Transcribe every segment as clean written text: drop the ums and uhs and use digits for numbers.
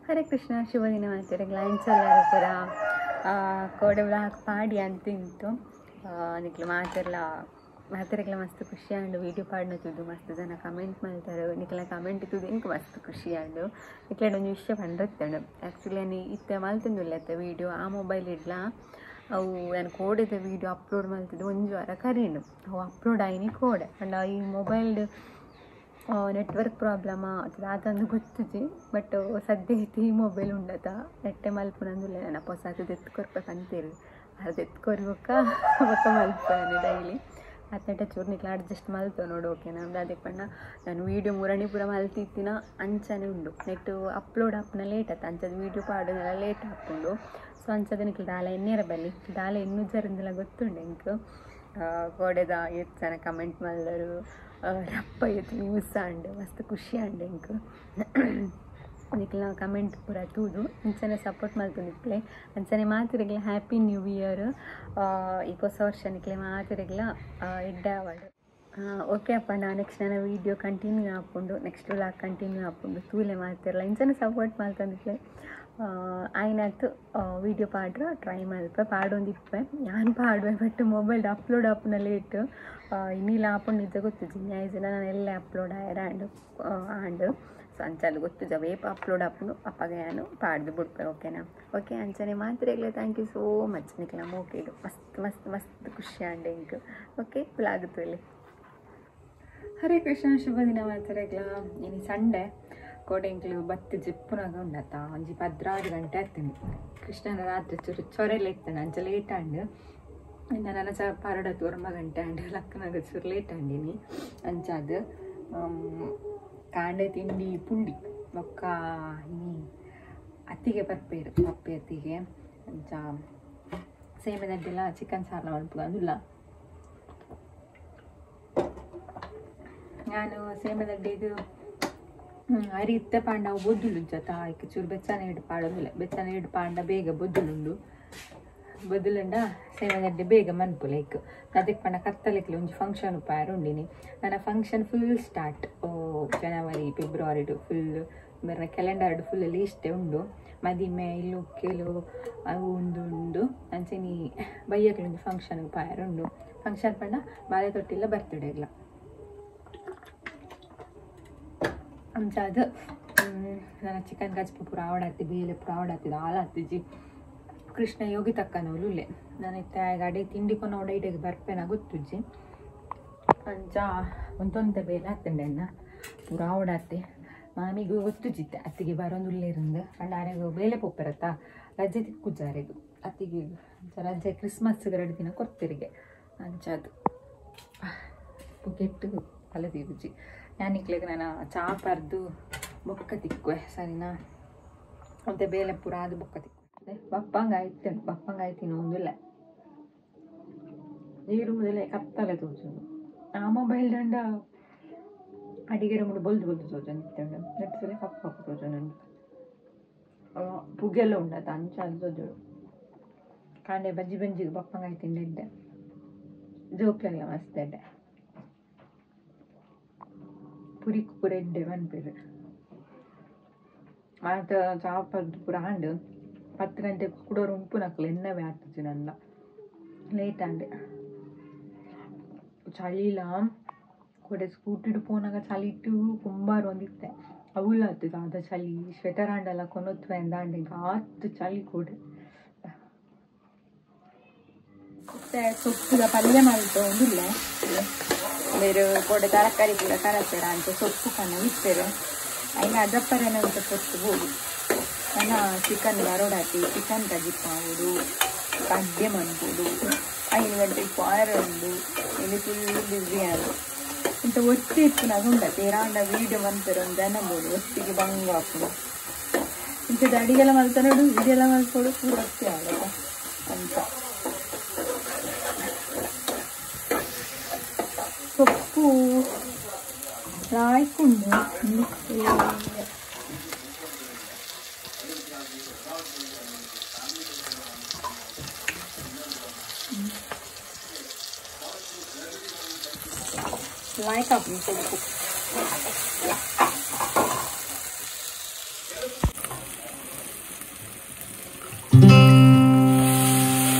ಹರೇ ಕೃಷ್ಣ ಶುಭ ದಿನ ಮಾತಿರಗ್ಲ ಇಂಚಲ್ಲಾರ ಪೂರ ಕೋಡೆ ಬ್ಲಾಕ್ ಪಾಡಿ ಅಂತ ಇಂತು ನಿಕ್ಲು ಮಾತೆರ್ಲ ಮಾತೆರೆಗ್ಲ ಮಸ್ತ್ ಖುಷಿ ಆಂಡು ವೀಡಿಯೋ ಪಾಡ್ನ ತೂದು ಮಸ್ತ್ ಜನ ಕಮೆಂಟ್ ಮಾಡ್ತಾರೆ ನಿಕ್ಲ ಕಮೆಂಟ್ ತೂದು ಎಂಕ್ ಮಸ್ತ್ ಖುಷಿ ಆಂಡು ನಿಕ್ಲೆಡ್ ಒಂಜಿ ವಿಷಯ ಪಂಡಿರ್ತೇನೆ. ಆ್ಯಕ್ಚುಲಿ ನಾನು ಇತ್ತೆ ಮಲ್ತೊಂದುಲ್ಲೆತ್ತ ವೀಡಿಯೋ ಆ ಮೊಬೈಲ್ ಇಡ್ಲ ಅವು ನಾನು ಕೋಡೆದ ವೀಡಿಯೋ ಅಪ್ಲೋಡ್ ಮಲ್ತಿದ್ದು ಒಂಜಿ ವಾರ ಕರೀಂಡು ಅವು ಅಪ್ಲೋಡ್ ಆಯಿನಿ ಕೋಡೆ ಅಂಡ ಈ ಮೊಬೈಲ್ಡ್ ನೆಟ್ವರ್ಕ್ ಪ್ರಾಬ್ಲಮ ಅಥವಾ ಆತಂದು ಗೊತ್ತುಜಿ ಬಟ್ ಸದ್ಯ ಈ ಮೊಬೈಲ್ ಉಂಡತ ನೆಟ್ಟೆ ಮಲ್ಪುನಂದುಲ್ಲ ನನ್ನ ಹೊಸಾತು ದೆತ್ತು ಕೊರ್ಪೆ ಅಂತೀರಿ ಅದು ಎತ್ತು ಕೊರ್ಬೊಕ್ಕ ಬೊಕ್ಕ ಮಲ್ಪನೆ ಡೈಲಿ ಅತ್ತಂಟ ಚೂರು ನಿಕ್ಲ ಅಡ್ಜಸ್ಟ್ ಮಲ್ತೊ ನೋಡು ಓಕೆನಾ. ಅದಕ್ಕೆ ಪಂಡ ನಾನು ವೀಡಿಯೋ ಮುರಣಿ ಪೂರ ಮಲ್ತಿತ್ತಿನ ಅಂಚನೆ ಉಂಡು ನೆಟ್ ಅಪ್ಲೋಡ್ ಆಪುನ ಲೇಟ್ ಆತ ಅಂಚದ ವೀಡಿಯೋ ಪಾಡೋದೆಲ್ಲ ಲೇಟ್ ಆಪುಂಡು. ಸೊ ಅಂಚದ ನಿಕ್ಲು ದಾಲ ಎನ್ನೇರ ಬಲ್ಲಿ ದಾಲ ಎನ್ನು ಜರಿಂದೆಲ್ಲ ಗೊತ್ತುಂಡು ಎಂಕ್ ಕೋಡೆದ ಏತ್ ಜನ ಕಮೆಂಟ್ ಮಲ್ದರು ರಪ್ಪ ಏತ್ ವ್ಯೂಸ್ ಆಂಡ್ ಮಸ್ತ್ ಖುಷಿ ಆಂಡ್ ಎಂಕ್ ನಿಕ್ಲ ಕಮೆಂಟ್ ಪೂರ ತೂದು ಅಂಚನೆ ಸಪೋರ್ಟ್ ಮಲ್ತೊಂದಿಪ್ಪಲೆ ಅಂಚನೆ ಮಾತಿರೆಗ್ಲ ಹ್ಯಾಪಿ ನ್ಯೂ ಇಯರ್ ಈ ಹೊಸ ವರ್ಷ ನಿಕ್ಲೆ ಮಾತಿರೆಗ್ಲ ಎಡ್ಡೆ ಆವಡ್. ಓಕೆ ಅಪ್ಪ ನಾ ನೆಕ್ಸ್ಟ್ ನನ್ನ ವೀಡಿಯೋ ಕಂಟಿನ್ಯೂ ಆಪುಂಡು ನೆಕ್ಸ್ಟ್ ವ್ಲಾಗ್ ಕಂಟಿನ್ಯೂ ಆಪುಂಡು ತೂಲೆ ಮಾತಿರಲ್ಲ ಇಂಚನೆ ಸಪೋರ್ಟ್ ಮಲ್ತೊಂದಿಪ್ಪಲೆ ಆಯ್ನಾತ್ ವೀಡಿಯೋ ಪಾಡ್ರ ಟ್ರೈ ಮಲ್ಪೆ ಪಾಡೊಂದಿಪ್ಪೆ ಯಾನ್ ಪಾಡುವೆ ಬಟ್ ಮೊಬೈಲ್ ಅಪ್ಲೋಡ್ ಆಪುನ ಲೇಟ್ ಇನ್ನಿಲ್ಲ ಆಪುಂಡು ನಿಜ ಗೊತ್ತುಜಿ ನ್ಯಾಯ ನಾನು ಎಲ್ಲೇ ಅಪ್ಲೋಡ್ ಆಯರ ಆಂಡ್ ಆಂಡ್ ಸೊ ಅಂಚಾಲು ಗೊತ್ತುಜ ವೇಪ ಅಪ್ಲೋಡ್ ಆಪುಂಡು ಅಪ್ಪಗ ಯಾನು ಪಾಡ್ದು ಬುಡ್ಪೆ ಓಕೆನಾ. ಓಕೆ ಅಂಚನೆ ಮಾತ್ರೆಗ್ಲ thank you so much ನಿಕ್ಲ ಓಕೆ ಮಸ್ತ್ ಮಸ್ತ್ ಮಸ್ತ್ ಖುಷಿ ಆಂಡ್ ಎಂಕ್. ಓಕೆ ವ್ಲಾಗ್ ತೂಲೆ. ಹರೇ ಕೃಷ್ಣ ಶುಭ ದಿನ ಮಾತ್ರೆಗ್ಲ ಇನಿ ಸಂಡೆ ಕೋಡೆ ಎಂಕ್ಲು ಬತ್ತಿ ಜಿಪ್ಪುನಾಗ ಉಂಡತ್ತ ಒಂಜಿ 16 ಗಂಟೆ ಆಗ್ತೀನಿ ಕೃಷ್ಣನ ರಾತ್ರಿ ಚೂರು ಚೊರೆಲ್ಲ ಇತ್ತಾನೆ ಅಂಚ ಲೇಟ್ ಆಂಡ್ ನನ್ನ ಚ ಪರಡತ್ತು 9 ಗಂಟೆ ಆಂಡ್ ಲಕ್ಕನಾಗ ಚೂರು ಲೇಟ್ ಆಂಡಿನಿ ಅಂಚಾದ ಕಾಂಡೆ ತಿಂಡಿ ಪುಂಡಿ ಬೊಕ್ಕ ಇನಿ ಅತ್ತಿಗೆ ಬರ್ಪೇರು ಪಪ್ಪೆ ಅತ್ತಿಗೆ ಅಂಚ ಸೇಮೆದಡ್ಡಿಲ್ಲ ಚಿಕನ್ ಸಾರ್ಲ ಮಲ್ಪುಗ ಅಂದುಲ್ಲ ನಾನು ಸೇಮೆದಡ್ಡಿದು ಅರಿ ಇತ್ತೆ ಪಾಂಡ ಅವು ಬೊದ್ದುಲು ಜತ ಐಕ್ ಚೂರು ಬೆಚ್ಚನೆ ಇಡು ಪಾಡೊಂದಿಲ್ಲ ಬೆಚ್ಚನೆ ಇಡು ಪಾಂಡ ಬೇಗ ಬೊದ್ದುಲುಂಡು ಬೊದ್ದುಲುಂಡ ಸೇಮೆದಡ್ಡೆ ಬೇಗ ಮನ್ಪು ಲೈಕ್ ಅದಕ್ಕೆ ಪಂಡ ಕತ್ತಲೆಕ್ಲೆ ಒಂಜಿ ಫಂಕ್ಷನ್ ಉಪಾಯ ಉಂಡಿನಿ ನನ್ನ ಫಂಕ್ಷನ್ ಫುಲ್ ಸ್ಟಾರ್ಟ್ ಜನವರಿ ಫೆಬ್ರವರಿಡು ಫುಲ್ ಮೇರೆ ಕ್ಯಾಲೆಂಡರ್ ಫುಲ್ ಲೀಸ್ಟೇ ಉಂಡು ಮದಿಮೆ ಇಲ್ಲು ಕೆಲವು ಅವು ಉಂಡು ಉಂಡು ಅಂಚೆನಿ ಬಯ್ಯಕ್ಲೆ ಒಂಜಿ ಫಂಕ್ಷನ್ ಉಪಾಯ ಉಂಡು ಫಂಕ್ಷನ್ ಪಂಡ ಬಾಳೆ ತೊಟ್ಟಿಲ್ಲ ಬರ್ತ್ಡೇಗ್ಲ ಅಂಚಾದ ನನ್ನ ಚಿಕನ್ ಕಜ್ಪು ಪೂರ ಆವಡಾತಿ ಬೇಲೆ ಪೂರ ಆವಡಾತಿದ್ದು ಹಾಲಾತಿಜಿ ಕೃಷ್ಣ ಯೋಗಿ ತಕ್ಕನೋಲು ನಾನು ಇತ್ತ ಅಡೆ ತಿಂಡಿ ಕೊನ ಇಡೆಗೆ ಬರ್ಪೆನ ಗೊತ್ತುಜ್ಜಿ ಅಂಚ ಒಂದೊಂದು ಬೇಲೆ ಆತಂಡೆ ಅಣ್ಣ ಪೂರ ಆವಡಾತಿ ಮಾಮಿಗೂ ಗೊತ್ತುಜಿತ್ತೆ ಅತ್ತಿಗೆ ಬರೋಂದುಲ್ಲೇರಿಂದ ಅಂಡ್ ಆರೆಗೂ ಬೇಲೆ ಪೊಪ್ಪೆರತ್ತ ರಜೆ ತಿಕ್ಕುಜ್ಜಾರೆಗು ಅತ್ತಿಗೆ ಅಂಚ ರಜೆ ಕ್ರಿಸ್ಮಸ್ 2 ದಿನ ಕೊಡ್ತಿರಿಗೆ ಅಂಚಾದು ಪುಗೆಟ್ಟು ತಲೆ ತೀರುಜಿ ಯಾನಿಕ್ಲೆಗ್ ನಾನು ಚಾ ಪರ್ದು ಬೊಕ್ಕ ತಿಕ್ಕುವೆ ಸರಿನಾ ಮತ್ತೆ ಬೇಲೆ ಪೂರ ಅದು ಬೊಕ್ಕ ತಿಕ್ಕುವೆ ಬಪ್ಪಂಗ ಆಯ್ತು ಬಪ್ಪಂಗ ಆಯ್ತು ಒಂದಿಲ್ಲ ನೀರು ಮೊದಲೇ ಕತ್ತಲೆ ತೋಚುಂಡು ಆ ಮೊಬೈಲ್ ದಂಡ ಅಡಿಗೆರೆ ಮುಡು ಬೊಲ್ದು ಬೊಲ್ದು ತೋಚು ನಿತ್ತುಂಡು ನೆಟ್ಸಲೆ ಕಪ್ಪು ಕಪ್ಪು ತೋಚುಂಡು ಪುಗೆಲ್ಲ ಉಂಡತ ಅಂಚ ಅದು ತೋಜುಡು ಕಾಂಡೆ ಬಜ್ಜಿ ಬಂಜಿಗೆ ಬಪ್ಪಂಗ ಆಯ್ತಿಂಡೆ ಇದ್ದೆ ಜೋಕ್ಲೆಲ್ಲ ಮಸ್ತ್ ಎಡ್ಡೆ ಪುರಿಕ್ ಪೂರ ಎಡ್ಡೆ ಮನ್ಪೇರು ಆತ ಚಾಪದ್ದು ಪೂರ ಆಂಡ್ 10 ಗಂಟೆ ಕುಡೋರು ಉಂಪು ನಕ್ಕಲು ಎನ್ನವೇ ಆಗ್ತದೆ ನನ್ನ ಲೇಟ್ ಆಂಡ್ ಚಳಿಲ ಕೊಡೆ ಸ್ಕೂಟಿಡು ಪೋನಾಗ ಚಳಿ ಇಟ್ಟು ಕುಂಬಾರು ಒಂದಿತ್ತೆ ಅವುಲ ಆಗ್ತದೆ ಆದ ಚಳಿ ಸ್ವೆಟರ್ ಆಂಡಲ್ಲ ಕೊನೊತ್ವೆ ಅಂದ ಆಂಡ್ ಆತು ಚಳಿ ಕೂಡ ಸೊಪ್ಪುದ ಪಲ್ಯ ಮಲ್ತು ಒಂದಿಲ್ಲ ಬೇರೆ ಕೊಡೆ ತರಕಾರಿ ಕೂಡ ಕರಪೇರ ಅಂತ ಸೊಪ್ಪು ಕಣ್ಣ ಇತ್ತೇವೆ ಐನ ಅದಪ್ಪರನ ಅಂತ ಪೊತ್ತು ಬೋಡು ನನ್ನ ಚಿಕನ್ ಬರೋಡಾತಿ ಚಿಕನ್ ಕಜಿಪ್ಪಾವುದು ಕಡ್ಡೆ ಮನ್ಬೋದು 5 ಗಂಟೆಗೆ ಪಾರ ಉಂಡು ಇಲ್ಲಿ ಫುಲ್ ಬ್ಯುಸಿ ಆದು ಇಂಥ ಒತ್ತಿ ಇತ್ತು ನಾಗ ಉಂಡ ತೇರಾಂಡ ವೀಡಿಯೋ ಮನ್ಪೇರು ಒಂದು ಜನ ಬೋಡು ಒತ್ತಿಗೆ ಬಂಗ ಹಾಕುದು ಇಂಥದ್ದು ಅಡಿಗೆಲ್ಲ ಮಲ್ತಾನೋಡು ವಿಡಿಯೋ ಮಲ್ಪೋಡು ಪೂರ ಒತ್ತಿ ಆಗತ್ತ ಅಂತ ಸೊಪ್ಪು ಲಾಯ್ಕುಂಡು ಲಾಯ್ಕ್ ಹಾಕು ಸೊಪ್ಪು.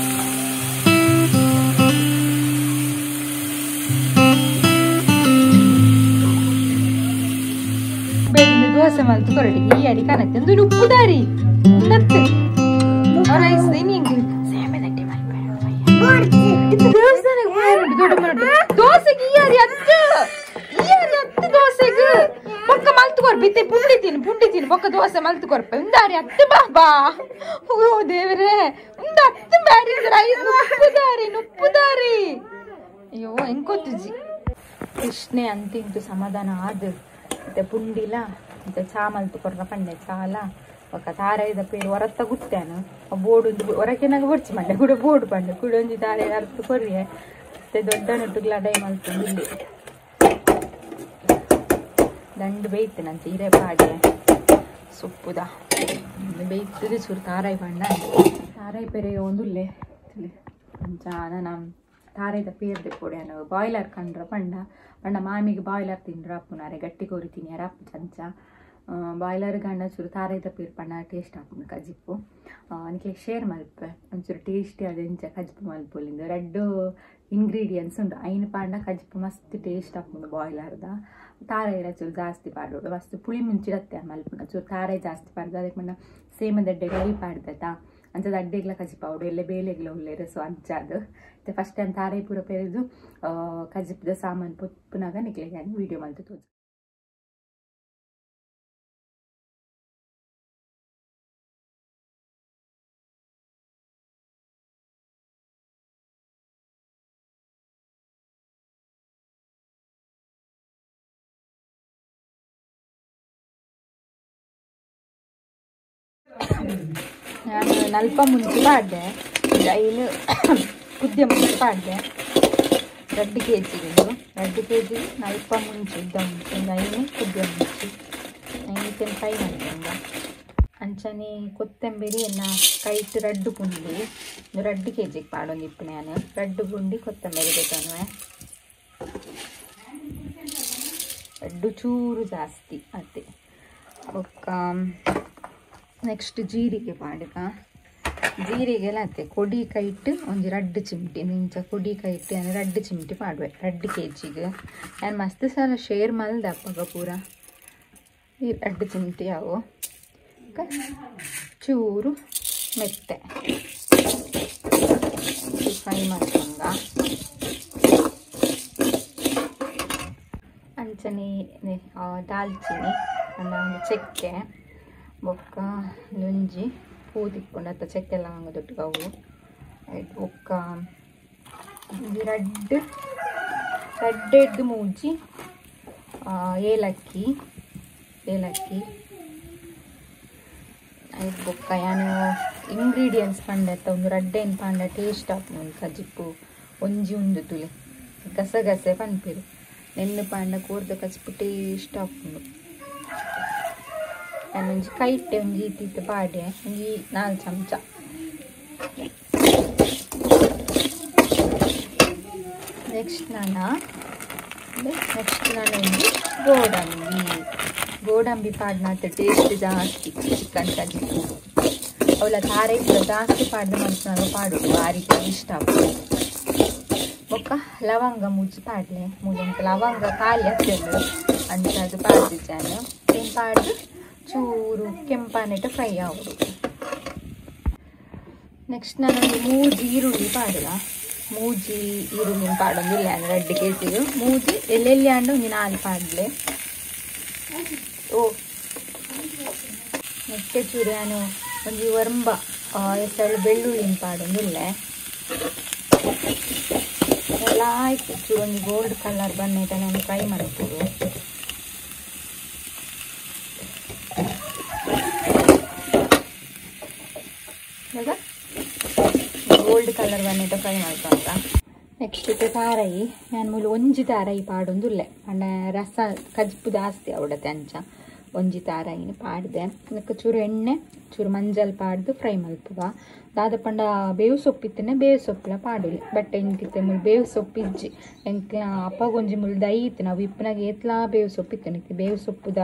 Dosa ಮಲ್ತು ಕೊರಡಿ ಈ ಅರಿ ಕಾಣತ್ತೆ ಒಂದು ಉಪ್ಪು ದಾರಿ ಉಂದತ್ತು ರೈಸ್ ದೇವಸ್ಥಾನಕ್ಕೆ ದೊಡ್ಡ ಮರಡು ದೋಸೆಗೆ ಈ ಅರಿ ಅತ್ತು ಈ ಅರಿ ಅತ್ತು ದೋಸೆಗೆ ಬೊಕ್ಕ ಮಲ್ತು ಕೊರ್ಪೆ ಇತ್ತೆ ಪುಂಡಿ ತಿನ್ನು ಬೊಕ್ಕ ದೋಸೆ ಮಲ್ತು ಕೊರ್ಪೆ ಉಂದಾರಿ ಅತ್ತು ಬಾಬಾ ಓ ದೇವರೇ ಉಂದ ಅತ್ತು ಬ್ಯಾರಿ ರೈಸ್ ನುಪ್ಪುದಾರಿ ನುಪ್ಪುದಾರಿ ಅಯ್ಯೋ ಎಂಕೊತ್ತುಜಿ ಕೃಷ್ಣೆ ಅಂತಿಂತು ಸಮಾಧಾನ ಆದ ಮತ್ತೆ ಪುಂಡಿಲ ಮತ್ತೆ ಚಾ ಮಲ್ತು ಕೊರ್ರ ಪಂಡೆ ಚಾಲ ಬೊಕ್ಕ ತಾರಾಯಿದ ಪೇರು ಹೊರತ್ತ ಗುತ್ತೇನು ಬೋರ್ಡ್ ಒಂದು ಹೊರಕ್ಕೆ ನಂಗೆ ಬೊಡ್ಚಿ ಮಂಡೆ ಕೂಡ ಬೋರ್ಡ್ ಪಂಡೆ ಕೂಡ ಒಂಜಿ ತಾರಾಯಿ ಅರ್ಥ ಕೊರ್ರಿಯೆ ಮತ್ತೆ ದೊಡ್ಡ ನೊಟ್ಟುಗ್ಲ ಅಡೈ ಮಲ್ತು ಇಲ್ಲಿ ದಂಡು ಬೇಯ್ತು ನಂಚೆ ಹಿರೇ ಪಾಡೆ ಸೊಪ್ಪುದ ಬೇಯ್ತದೆ ಚೂರು ತಾರಾಯಿ ಪಂಡ ತಾರಾಯಿ ಪೆರೆ ಒಂದುಲ್ಲೆ ಅಂಚ ನಮ್ಮ ತಾರಾಯಿದ ಪೇರ್ದೆ ಪೊಡೆ ಬಾಯ್ಲರ್ ಕಂಡ್ರ ಪಂಡ ಪಂಡ ಮಾಮಿಗೆ ಬಾಯ್ಲರ್ ತಿಂಡ್ರ ಅಪ್ಪುನಾರೆ ಗಟ್ಟಿ ಕೋರಿ ತಿನ್ಯಾರ ಅಪ್ಪು ಚಂಚ ಬಾಯ್ಲರ್ ಗಂಡ ಚೂರು ತಾರಾಯಿದ ಪೇರು ಪಂಡ ಟೇಸ್ಟ್ ಆಪುಂಡು ಕಜಿಪ್ಪು ನಿಕ್ಲೆ ಶೇರ್ ಮಲ್ಪೆ ಒಂಚೂರು ಟೇಸ್ಟಿ ಅದು ಎಂಚ ಕಜಿಪ್ಪು ಮಲ್ಪೊಲಿಂದು ರಡ್ಡು ಇಂಗ್ರೀಡಿಯೆಂಟ್ಸ್ ಉಂಡು ಐನು ಪಾಂಡ ಕಜಿಪ್ಪು ಮಸ್ತ್ ಟೇಸ್ಟ್ ಆಪುಂಡು ಬಾಯ್ಲರ್ದ ತಾರಾಯಿರ ಚೂರು ಜಾಸ್ತಿ ಪಾಡೋಡು ಮಸ್ತ್ ಪುಳಿ ಮುಂಚಿರತ್ತೆ ಮಲ್ಪುಂಡು ಚೂರು ತಾರಾಯಿ ಜಾಸ್ತಿ ಪಾಡ್ದು ಅದಕ್ಕೆ ಪಂಡ ಸೇಮದ ಅಡ್ಡೆಗಳು ಪಾಡ್ದತಾ ಅಂಚದ ಅಡ್ಡೆಗ್ಲ ಕಜಿಪಾವಡು ಎಲ್ಲ ಬೇಲೆಗ್ಲ ಉಲ್ಲೇರು ಸೊ ಅಂಚಾದು ಮತ್ತೆ ಫಸ್ಟ್ ಟೈಮ್ ತಾರಾಯಿ ಪೂರ ಪೆರೆದು ಕಜಿಪ್ಪದ ಸಾಮಾನು ಪೊಪ್ಪುನಾಗ ನಿಕ್ಲೆಗೆ ವೀಡಿಯೋ ಮಲ್ತು ತೋಜು. ನಾನು ನಲ್ಪ ಮುಂಚೆ ಪಾಡ್ದೆ ಐನು ಕುದ್ಯ ಮುಂಚೆ ಪಾಡ್ದೆ 2 ಕೆಜಿ 2 ಕೆಜಿ ನಲ್ಪ ಮುಂಚೆ ಉದ್ದ ಮುಂಚೆ ಒಂದು ಐನು ಕುದ್ಯ ಮುಂಚೆ ಐನು ಫ್ರೈ ಮಾಡ್ತಂಗ ಅಂಚನೆ ಕೊತ್ತಂಬರಿ ಎನ್ನ ಕೈಟ್ ರಡ್ಡು ಪುಂಡಿ 2 ಕೆಜಿಗೆ ಪಾಡೊಂದು ಇಪ್ಪು ನಾನು 2 ಪುಂಡಿ ಕೊತ್ತಂಬರಿ ಬೇಕಾನುವೆ ರಡ್ಡು ಚೂರು ಜಾಸ್ತಿ ಅತ್ತೆ ಬೊಕ್ಕ. ನೆಕ್ಸ್ಟ್ ಜೀರಿಗೆ ಪಾಡುಕ ಜೀರಿಗೆಲ್ಲ ಅತ್ತೆ ಕೊಡಿ ಕೈಟ್ ಒಂಜಿ 2 ಚಿಮಟಿ ಇಂಚ ಕೊಡಿ ಕೈಟ್ 2 ಚಿಮಟಿ ಪಾಡುವೆ 2 ಕೆಜಿಗೆ ನಾನು ಮಸ್ತ್ ಸಲ ಶೇರ್ ಮಲ್ದ ಅಪ್ಪಗ ಪೂರ ಈ 2 ಚಿಮಟಿ ಅವು ಚೂರು ಮೆತ್ತೆ ಫ್ರೈ ಮಾಡ್ಕೊಂಡ ಅಂಚನೆ ದಾಲ್ಚಿನಿ ಒಂದು ಚಕ್ಕೆ ಬೊಕ್ಕ ನುಂಜಿ ಪೂ ತಿಕ್ಕೊಂಡು ಅತ್ತ ಚಕ್ಕೆ ಲವಂಗ ದೊಡ್ಡವು ಬೊಕ್ಕ ರಡ್ಡು ರಡ್ಡೆಡ್ದು ಮೂಜಿ ಏಲಕ್ಕಿ ಏಲಕ್ಕಿ ಐದು ಬೊಕ್ಕ ಯಾನು ಇಂಗ್ರೀಡಿಯೆಂಟ್ಸ್ ಪಂಡತ್ತ ಒಂದು ರಡ್ಡೇನು ಪಂಡ ಟೇಸ್ಟ್ ಆಪುಂಡು ಕಜಿಪ್ಪು ಒಂಜಿ ಉಂದು ತುಲೆ ಗಸಗಸೆ ಪನ್ಪಿರು ನೆನ್ನು ಪಾಂಡ ಕೋರ್ದ ಕಜಿಪ್ಪು ಟೇಸ್ಟ್ ಆಪುಂಡು. ಒಂಜಿ ಕೈಟ್ಟೆ ಒಂಜಿ ಇತ್ತಿತ್ತು ಪಾಡೆ ಒಂಜಿ 4 ಚಮಚ ನೆಕ್ಸ್ಟ್ ನಾನು ಒಂಜಿ ಗೋಡಂಬಿ ಗೋಡಂಬಿ ಪಾಡ್ನಾತ ಟೇಸ್ಟ್ ಜಾಸ್ತಿ ಚಿಕನ್ ಕಜಿಪ್ಪು ಅವಳ ತಾರೈ ಪೂರ ಜಾಸ್ತಿ ಪಾಡ್ದ ಮನ್ಸನಾಗ ಪಾಡೋಡು ಭಾರಿ ಟೇಸ್ಟ್ ಆಪುಂಡು. ಬೊಕ್ಕ ಲವಂಗ ಮುಜ್ಜಿ ಪಾಡ್ಲೆ ಮುಜಂಕ ಲವಂಗ ಖಾಲಿ ಆಗ್ತದೆ ಅಂತ ಅದು ಪಾಡ್ದಿದ್ದಾನೆ ಏನು ಪಾಡ್ದು ಚೂರು ಕೆಂಪಾನೆಟ್ಟು ಫ್ರೈ ಆಗೋದು. ನೆಕ್ಸ್ಟ್ ನಾನು ಮೂಜಿ ಈರುಳ್ಳಿ ಪಾಡುವ ಮೂಜಿ ಈರುಳ್ಳಿ ಪಾಡೊಂದಿಲ್ಲ 2 ಕೆಜಿಗೆ ಮೂಜಿ ಎಲ್ಲೆಲ್ಲಿ ಅಂಡು ಒಂಜಿ 4 ಪಾಡ್ಲೆ ಓ ನೆಕ್ಸ್ಟ್ ಚೂರು ನಾನು ಒಂಜಿ ಒರಂಬ ಎಸಳು ಬೆಳ್ಳುಳ್ಳಿ ಪಾಡೊಂದಿಲ್ಲ ಎಲ್ಲ ಆಯ್ತು ಚೂರು ಒಂಜಿ ಗೋಲ್ಡ್ ಕಲರ್ ಬಣ್ಣ ನಾನು ಫ್ರೈ ಮಾಡ್ಬೋದು. ಗೋಲ್ಡ್ ಕಲರ್ ಬನ್ನಿಟ್ಟು ಫ್ರೈ ಮಾಡ್ಕೊಂತ ನೆಕ್ಸ್ಟ್ ತಾರಾಯಿ ನಾನು ಮೂಲು ಒಂಜಿ ತಾರಾಯಿ ಪಾಡೊಂದುಲ್ಲೆ ಪಂಡ ರಸ ಕಜ್ಪು ಜಾಸ್ತಿ ಅವಡತೆ ಅಂಚ ಒಂಜಿ ತಾರಾಯಿನ ಪಾಡ್ದೆ ಅದಕ್ಕೆ ಚೂರು ಎಣ್ಣೆ ಚೂರು ಮಂಜಲ್ ಪಾಡ್ದು ಫ್ರೈ ಮಲ್ಪುವ ದಾದ ಪಂಡ ಬೇವು ಸೊಪ್ಪಿತ್ತನೆ ಬೇವು ಸೊಪ್ಪುಲ ಪಾಡುಲಿ ಬಟ್ ಎಂಕಿತ್ತೆ ಮುಲ್ ಬೇವು ಸೊಪ್ಪು ಇಜ್ಜಿ ಎಂಕ್ ಅಪ್ಪಗೊಂಜಿ ಮುಲ್ ದೈ ಇತ್ತು ನಾವು ಇಪ್ಪನಾಗ ಏತ್ಲಾ ಬೇವು ಸೊಪ್ಪು ಇತ್ತು ಬೇವು ಸೊಪ್ಪುದ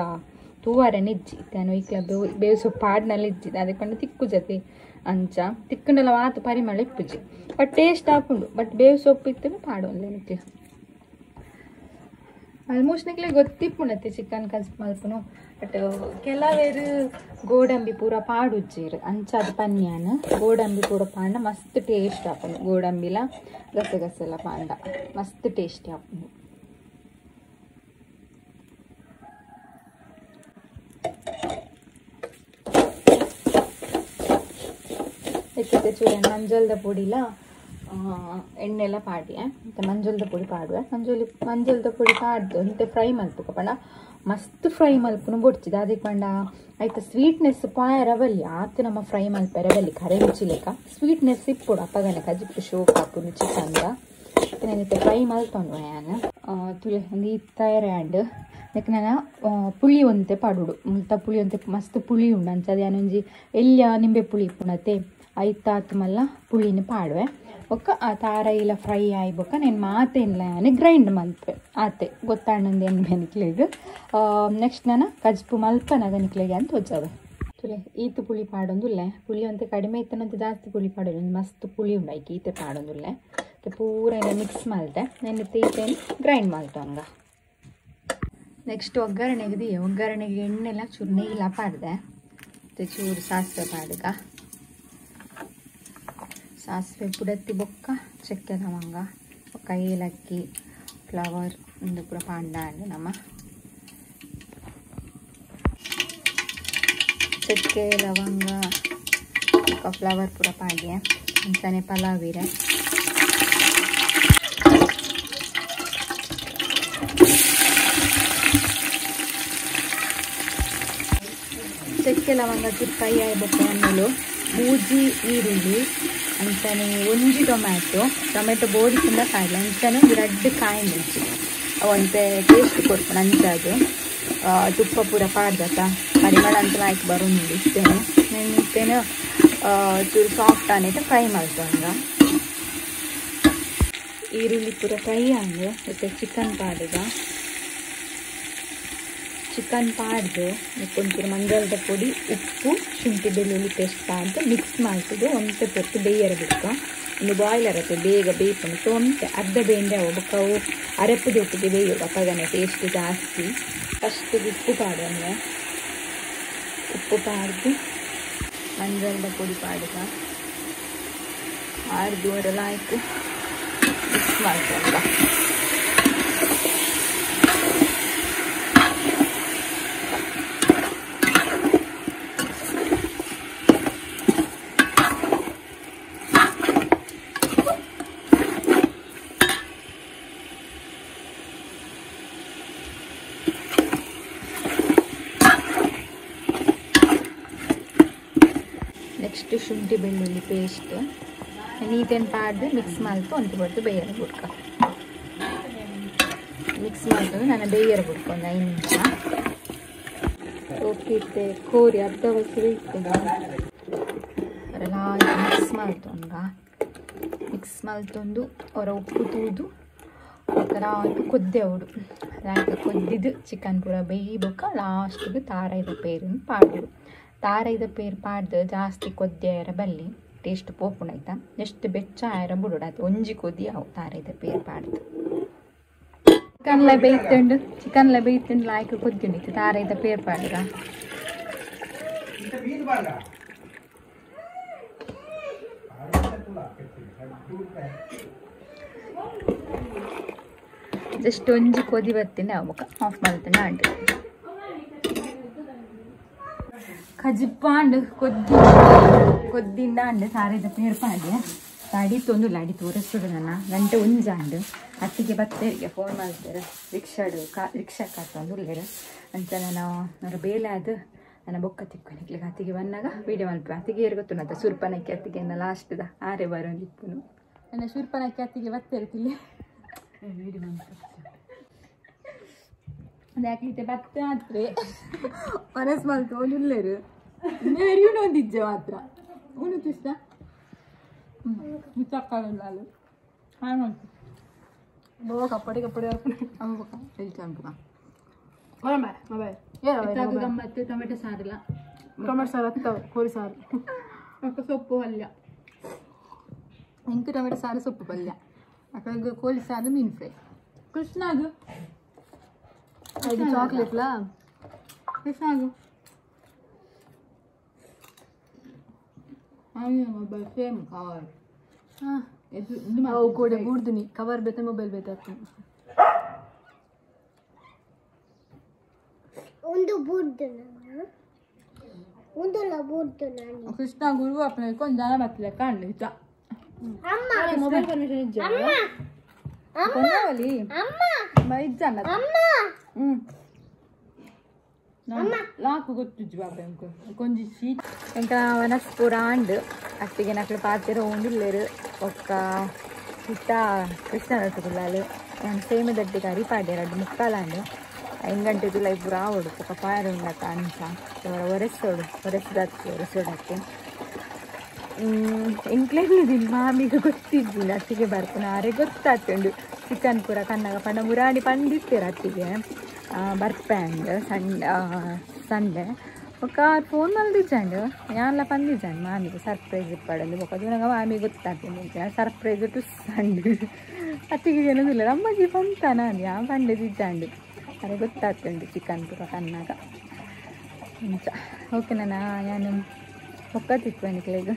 ತೂವಾರನೆ ಇಜ್ಜಿ ನಾನು ಈಕ್ಲ ಬೇವು ಬೇವು ಸೊಪ್ಪು ಪಾಡ್ನಲ್ಲಿ ಇಜ್ಜಿ ಅದಕ್ಕೆ ಪಂಡ ತಿಕ್ಕು ಜೊತೆ ಅಂಚ ತಿಕ್ಕಂಡಲ ವಾತು ಪರಿಮಳ ಇಪ್ಪುಜಿ ಬಟ್ ಟೇಸ್ಟ್ ಆಪುಂಡು ಬಟ್ ಬೇವು ಸೊಪ್ಪು ಇತ್ತು ಪಾಡೊಂದು ನಿಕ್ಲೆ ಆಲ್ಮೋಸ್ಟ್ ನಿಕ್ಲೆ ಗೊತ್ತಿಪ್ಪುಂಡತ್ತೆ ಚಿಕನ್ ಕಜ್ಪು ಮಲ್ಪುನು ಬಟ್ ಕೆಲವೇರು ಗೋಡಂಬಿ ಪೂರ ಪಾಡುಜ್ಜೇರು ಅಂಚಾದ ಪನ್ಯಾನ ಗೋಡಂಬಿ ಪೂರ ಪಾಂಡ ಮಸ್ತ್ ಟೇಸ್ಟ್ ಆಪುಂಡು ಗೋಡಂಬಿಲ ಗಸಗಸೆಲ್ಲ ಪಾಂಡ ಮಸ್ತ್ ಟೇಸ್ಟಿ ಆಪುಂಡು ಇತ್ತೆ ಚೂರು ಮಂಜಲ್ದ ಪೊಡಿಲ ಎಣ್ಣೆಲ್ಲ ಪಾಡಿಯೆ ಮತ್ತು ಮಂಜಲ್ದ ಪೊಡಿ ಪಾಡುವೆ ಮಂಜಲ್ದ ಪೊಡಿ ಪಾಡ್ದು ಇಂತೆ ಫ್ರೈ ಮಲ್ಪುಕ ಪಂಡ ಮಸ್ತ್ ಫ್ರೈ ಮಲ್ಪುನು ಬೊಡ್ಚಿದ ಅದಕ್ಕೆ ಪಂಡ ಆಯ್ತು ಸ್ವೀಟ್ನೆಸ್ ಪಾಯರ ಬಲ್ಲಿ ಆತು ನಮ್ಮ ಫ್ರೈ ಮಲ್ಪೆರ ಬಲ್ಲಿ ಕರೆ ರುಚಿ ಲೆಕ್ಕ ಸ್ವೀಟ್ನೆಸ್ ಇಪ್ಪುಡು ಅಪ್ಪಗನೆ ಕಜಿಪ್ಪು ಶೋಕ್ ಹಾಪುನು ಚಿಕನ್ದ ನಾನು ಫ್ರೈ ಮಲ್ತೊಂಡು ಯಾನ್ ತುಲೆ ಒಂದು ಈ ತಯಾರಿ ಅದಕ್ಕೆ ನಾನು ಪುಳಿ ಒಂತೆ ಪಾಡುಡು ಮುಲ್ತ ಪುಳಿ ಒಂತೆ ಮಸ್ತ್ ಪುಳಿ ಉಂಡು ಅಂಚ ಯಾನೊಂಜಿ ಎಲ್ಲಿಯ ನಿಂಬೆ ಪುಳಿ ಇಪ್ಪುಣತೆ ಐತಾತು ಮಲ್ಲ ಪುಳಿನ ಪಾಡುವೆ ಬೊಕ್ಕ ಆ ತಾರೈಲ ಫ್ರೈ ಆಯಿ ಬೊಕ್ಕ నేను ಮಾತೇನ್ಲ ಯಾನ್ ಗ್ರೈಂಡ್ ಮಲ್ಪೆ ಆತೆ ಗೊತ್ತಾಂಡೊಂದು ಏನು ಬೆನಿಕ್ಲೆಗ್ ನೆಕ್ಸ್ಟ್ ನಾನು ಕಜ್ಪು ಮಲ್ಪನಾಗ ನಿಕ್ಲೆಗೆ ಅಂತ ತೋಜಾವೆ ತುಲೆ ಈತು ಪುಳಿ ಪಾಡೊಂದುಲ್ಲೆ ಪುಳಿ ಒಂತೆ ಕಡಿಮೆ ಇತ್ತನಂತೆ ಜಾಸ್ತಿ ಪುಳಿ ಪಾಡೊಂದು ಮಸ್ತ್ ಪುಳಿ ಉಂಡು ಐಕ್ ಈತೆ ಪಾಡೊಂದುಲ್ಲೆ ಪೂರ ಮಿಕ್ಸ್ ಮಲ್ತೆ నేను ಈತೇನು ಗ್ರೈಂಡ್ ಮಲ್ತೊಂಗ ನೆಕ್ಸ್ಟ್ ಒಗ್ಗರಣೆಗೆ ದಿಯೆ ಒಗ್ಗರಣೆಗೆ ಎಣ್ಣೆಲ್ಲ ಚೂರು ನೆಯ್ಯಿಲ ಪಾಡ್ದೆ ಮತ್ತು ಚೂರು ಸಾಸಿವೆ ಪಾಡುಗ ಸಾಸಿವೆ ಪುಡತ್ತಿ ಬೊಕ್ಕ ಚಕ್ಕೆ ಲವಂಗ ಬೊಕ್ಕ ಏಲಕ್ಕಿ ಫ್ಲವರ್ ಒಂದು ಪೂರ ಪಾಂಡಾಂಡು ನಮ್ಮ ಚಕ್ಕೆ ಲವಂಗ ಬೊಕ್ಕ ಫ್ಲವರ್ ಪೂರ ಪಾಡ್ಯ ಅಂಚನೆ ಪಲಾವಿರೆ ಚಕ್ಕೆ ಲವಂಗ ಚೂರು ಫ್ರೈ ಆಯ್ಬೇಕು ಆಮೇಲೆ ಮೂಜಿ ಈರುಳ್ಳಿ ಅಂಚನೆ ಒಂಜಿ ಟೊಮ್ಯಾಟೊ ಟೊಮೆಟೊ ಬೋಡಿ ತುಂಬ ಕಾಯಿಲ್ಲ ಅಂಚನೆ ಒಂದು ರಡ್ಡು ಕಾಯಿ ಮಿರ್ಚಿ ಅವಂತೆ ಟೇಸ್ಟ್ ಕೊಡ್ಕೊಂಡು ಅಂಚದು ತುಪ್ಪ ಪೂರ ಪಾಡ್ದತ್ತ ಪರಿಮಳ ಅಂತ ಲಾಯ್ಕ್ ಬರೋದು ಇಷ್ಟೇನೆ ನಾನು ಇಷ್ಟೇನು ಚೂರು ಸಾಫ್ಟ್ ಆನೈತೆ ಫ್ರೈ ಮಾಡ್ತಂಗ ಈರುಳ್ಳಿ ಪೂರ ಫ್ರೈ ಆಂಡು ಮತ್ತು ಚಿಕನ್ ಪಾಡುಗ ಚಿಕನ್ ಪಾಡ್ದು ಒಂಚೂರು ಮಂಜಲ್ದ ಪೊಡಿ ಉಪ್ಪು ಶುಂಠಿ ಬೆಳ್ಳುಳ್ಳಿ ಪೇಸ್ಟ್ ಪಾಡ್ದು ಮಿಕ್ಸ್ ಮಾಡ್ತಿದ್ದು ಒಂತೆ ಪೊತ್ತು ಬೇಯರ ಬಿಡ್ಕ ಒಂದು ಬಾಯ್ಲರ್ ಅತ್ತೆ ಬೇಗ ಬೇಯ್ಪುಂಡು ಸೊ ಒಂತೆ ಅರ್ಧ ಬೇಂಡೆ ಅವು ಬೊಕ್ಕ ಅವು ಅರೆಪ್ಪು ಒಟ್ಟಿಗೆ ಬೇಯೋದು ಅಪ್ಪಗನೆ ಟೇಸ್ಟ್ ಜಾಸ್ತಿ. ಫಸ್ಟ್ ಉಪ್ಪು ಪಾಡುವಂಗೆ ಉಪ್ಪು ಪಾಡ್ದು ಮಂಜಲ್ದ ಪೊಡಿ ಪಾಡುಗ ಆರ್ದು ಅವರೆಲ್ಲ ಆಯ್ತು ಮಿಕ್ಸ್ ಮಾಡ್ಕೊಂಡ ನೆಕ್ಸ್ಟ್ ಶುಂಠಿ ಬೆಳ್ಳುಳ್ಳಿ ಪೇಸ್ಟ್ ನೀಟೇನು ಪಾಡ್ದು ಮಿಕ್ಸ್ ಮಾಡ್ತು ಒಂತು ಬಡ್ದು ಬೇಯರ ಬುಡ್ಕ ಮಿಕ್ಸ್ ಮಾಡ್ಕೊಂಡು ನಾನು ಬೇಯರ ಬುಡ್ಕ ಒಂದು 5 ನಿಮಿಷ. ಓಕೆ ಕೋರಿ ಅರ್ಧ ಬಸ್ಸು ಇತ್ತು ಅವರೆಲ್ಲ ಮಿಕ್ಸ್ ಮಾಡ್ತೊಂಗ ಮಿಕ್ಸ್ ಮಲ್ತೊಂದು ಅವರ ಉಪ್ಪು ತೂದು ಕೊದ್ದೆ ಅವಡು ಲಾಯ್ಕ ಕೊದ್ದಿದ್ದು ಚಿಕನ್ ಪೂರ ಬೇಯ್ಬೊಕ್ಕ ಲಾಸ್ಟಿಗೆ ತಾರೈದ ಪೇರನ್ನು ಪಾಡುಡು. ತಾರೈದ ಪೇರು ಪಾಡ್ದು ಜಾಸ್ತಿ ಕೊದ್ದೆ ಆಯರ ಬಲ್ಲಿ ಟೇಸ್ಟ್ ಪೋಪುಂಡು ಆಯ್ತಾ. ಎಷ್ಟು ಬೆಚ್ಚ ಆಯರ ಬುಡುಡು ಆಯ್ತು ಒಂಜಿ ಕೊದಿ ಅವು ತಾರೈದ ಪೇರು ಪಾಡ್ದು. ಚಿಕನ್ಲ ಬೇಯ್ತುಂಡು ಚಿಕನ್ಲ ಬೇಯ್ತುಂಡು ಲಾಯ್ಕ ಕೊದ್ದಿಂಡು ತಾರೈದ ಪೇರು ಪಾಡುಗ. ಜಸ್ಟ್ ಒಂಜಿ ಕೊದಿ ಬತ್ತೀನಿ ಅವು ಆಫ್ ಮಾಡ್ತೀನಿ ಅಂಟು ಕಜಿಪ್ಪಾಂಡು ಕೊದ್ದಿ ಕೊದ್ದಿಂದ ಅಂಡು ಸಾರಿದ ಪೇರು ಪಾಡ್ಯ ಅಡಿ ತೊಂದುಲ್ಲ ಅಡಿ ತೋರಿಸ್ತದೆ ನನ್ನ ಗಂಟೆ ಒಂಜಾಂಡು ಅತ್ತಿಗೆ ಬತ್ತೇರಿಗೆ ಫೋನ್ ಮಾಡ್ತಾರೆ ರಿಕ್ಷಾಡು ಕಾ ರಿಕ್ಷಾ ಕಾತೊಂದುಲ್ಲೇರು ಅಂತ ನಾನು ಅವರ ಬೇಲೆ ಅದು ನನ್ನ ಬೊಕ್ಕ ತಿಕ್ಕೊನಿಕ್ಲಿಕ್ಕೆ ಅತ್ತಿಗೆ ಬಂದಾಗ ವೀಡಿಯೋ ಮಲ್ಪೆ ಅತ್ತಿಗೆ ಏರು ಗೊತ್ತುಂಟ ಸುರ್ಪನಕ್ಕೆ ಅತ್ತಿಗೆ ಲಾಸ್ಟ್ದ ಆರೆ ಬರೋದಿಪ್ಪುನು ನನ್ನ ಸುರ್ಪನಕ್ಕೆ ಅತ್ತಿಗೆ ಬತ್ತೇರ್ತಿಲ್ಲ ವೀಡಿಯೋ ಮಲ್ಪ ಅದು ಬತ್ತೆ ಆತ್ರೆ ಮನಸ್ಸು ಮಲ್ತು ಒಂದುಲ್ಲೇರು ಇನ್ನೂ ಒಂದಿಜ್ಜೆ ಮಾತ್ರ ಉಣು ತುಷ್ಟ ಮಿತ್ತಕ್ಕಾಗಲ್ಲ ಹಾಯ್ ಮಾಡ್ತು ಬೋ ಕಪ್ಪಡಿ ಕಪ್ಪಡಿ ಅಂಬುಕ ಅಂಬುಕ ಗಮ್ಮತ್ತು ಟೊಮೆಟೊ ಸಾರಿಲ್ಲ ಟೊಮೆಟೊ ಸಾರು ಹತ್ತವ ಕೋಳಿ ಸಾರು. ಅಕ್ಕ ಸೊಪ್ಪು ಪಲ್ಯ ಇಂಕು ಟೊಮೆಟೊ ಸಾರು ಸೊಪ್ಪು ಪಲ್ಯ ಅಕ್ಕ ಕೋಳಿ ಸಾರು ಮೀನು ಫ್ರೈ ಕೃಷ್ಣಾಗು ಅದು ಚಾಕ್ಲೇಟ್ಲಾ ಕೃಷ್ಣಾಗು ಮೊಬೈಲ್ ಸೇಮ್ ಕವರ್ ಅವು ಕೋಡೆ ಬೂಡ್ದುನಿ ಕವರ್ ಬೇತೆ ಮೊಬೈಲ್ ಬೇತೆ ಆಗ್ತದೆ ಒಂದು ಬುಡ್ದು ನಾನು ಒಂದಲ್ಲ ಬುಡ್ದು ನಾನು ಕೃಷ್ಣ ಗುರು ಅಪ್ಪನ ಕೊಂಚ ಜನ ಬತ್ತಲೆ ಕಾಣ್ಲಿ ಹಿತ ಅಮ್ಮ ಮೊಬೈಲ್ ಪರ್ಮಿಷನ್ ಇಜ್ಜ ಅಮ್ಮ ಕೊಂಡವಲಿ ಅಮ್ಮ ಇಜ್ಜಾನ ಅಮ್ಮ ನಾಲ್ಕು ಗೊತ್ತುಜ್ಜಿ ಬಾಬಾ ಎಂಕು ಕೊಂಜಿ ಶೀತ ಎಂಕ ವನಸ್ ಪೂರ ಆಂಡ್ ಅತ್ತಿಗೆ ನಕ್ಲು ಪಾತೆರ ಉಂಡಿಲ್ಲೇರು ಒಕ್ಕ ಹಿತ್ತ ಕೃಷ್ಣನೊಟ್ಟುಗುಲ್ಲಾಲು ನಾನು ಸೇಮೆ ದಡ್ಡಿಗೆ ಅರಿಪಾಡೆ ರಡ್ಡು ಮುಕ್ಕಾಲಾಂಡು ಐನ್ ತುಲೈ ಪೂರ ಆವೊಡು ಬೊಕ ಪಾಯರ ಉಂಡತ್ತ ಅಂಚ ಒರೆಸೋಡು ಒರೆಸದಾತ್ತಿ ಒರೆಸೋಡತ್ತೆ ಎಂಕ್ಲೆನ್ ಮಾಮಿಗೆ ಗೊತ್ತಿದ್ದಿಲ್ಲ ಅತ್ತಿಗೆ ಬರ್ಪುನ ಆರೆ ಗೊತ್ತಾಗ್ತುಂಡು ಚಿಕನ್ ಪೂರ ಕಣ್ಣಾಗ ಪಂಡ ಮುರಾಣಿ ಪಂಡಿತ್ತೇರು ಅತ್ತಿಗೆ ಬರ್ಪೆ ಅಂಡ್ ಸಂಡೆ ಬೊಕ ಫೋನ್ ಮಲ್ದಿಜ್ಜಂಡು ಯಾನ್ಲ ಪಂದಿಜ್ಜಂಡು ಮಾಮಿಗೆ ಸರ್ಪ್ರೈಸ್ ಇಪ್ಪಡಂದು ಬೊಕ ತೂನಗ ಮಾಮಿ ಗೊತ್ತಾಗ್ತುಂಡು ಸರ್ಪ್ರೈಸ್ ಟುಸ್ಸಂಡು ಅತ್ತಿಗೆ ಏನದಿಲ್ಲ ನಮ್ಮಜ್ಜಿ ಪಂತಾನ ಯಾನ್ ಪಂಡಿದಿಜ್ಜಂಡು ಅರೆ ಗೊತ್ತಾಗ್ತುಂಡು ಚಿಕನ್ ಪೂರ ಕಣ್ಣಾಗ ಅಂಚ ಓಕೆ ನಾನ ಯಾನು ಬೊಕ್ಕ ತಿಕ್ಕು ನಿಕ್ಲೆಗ್.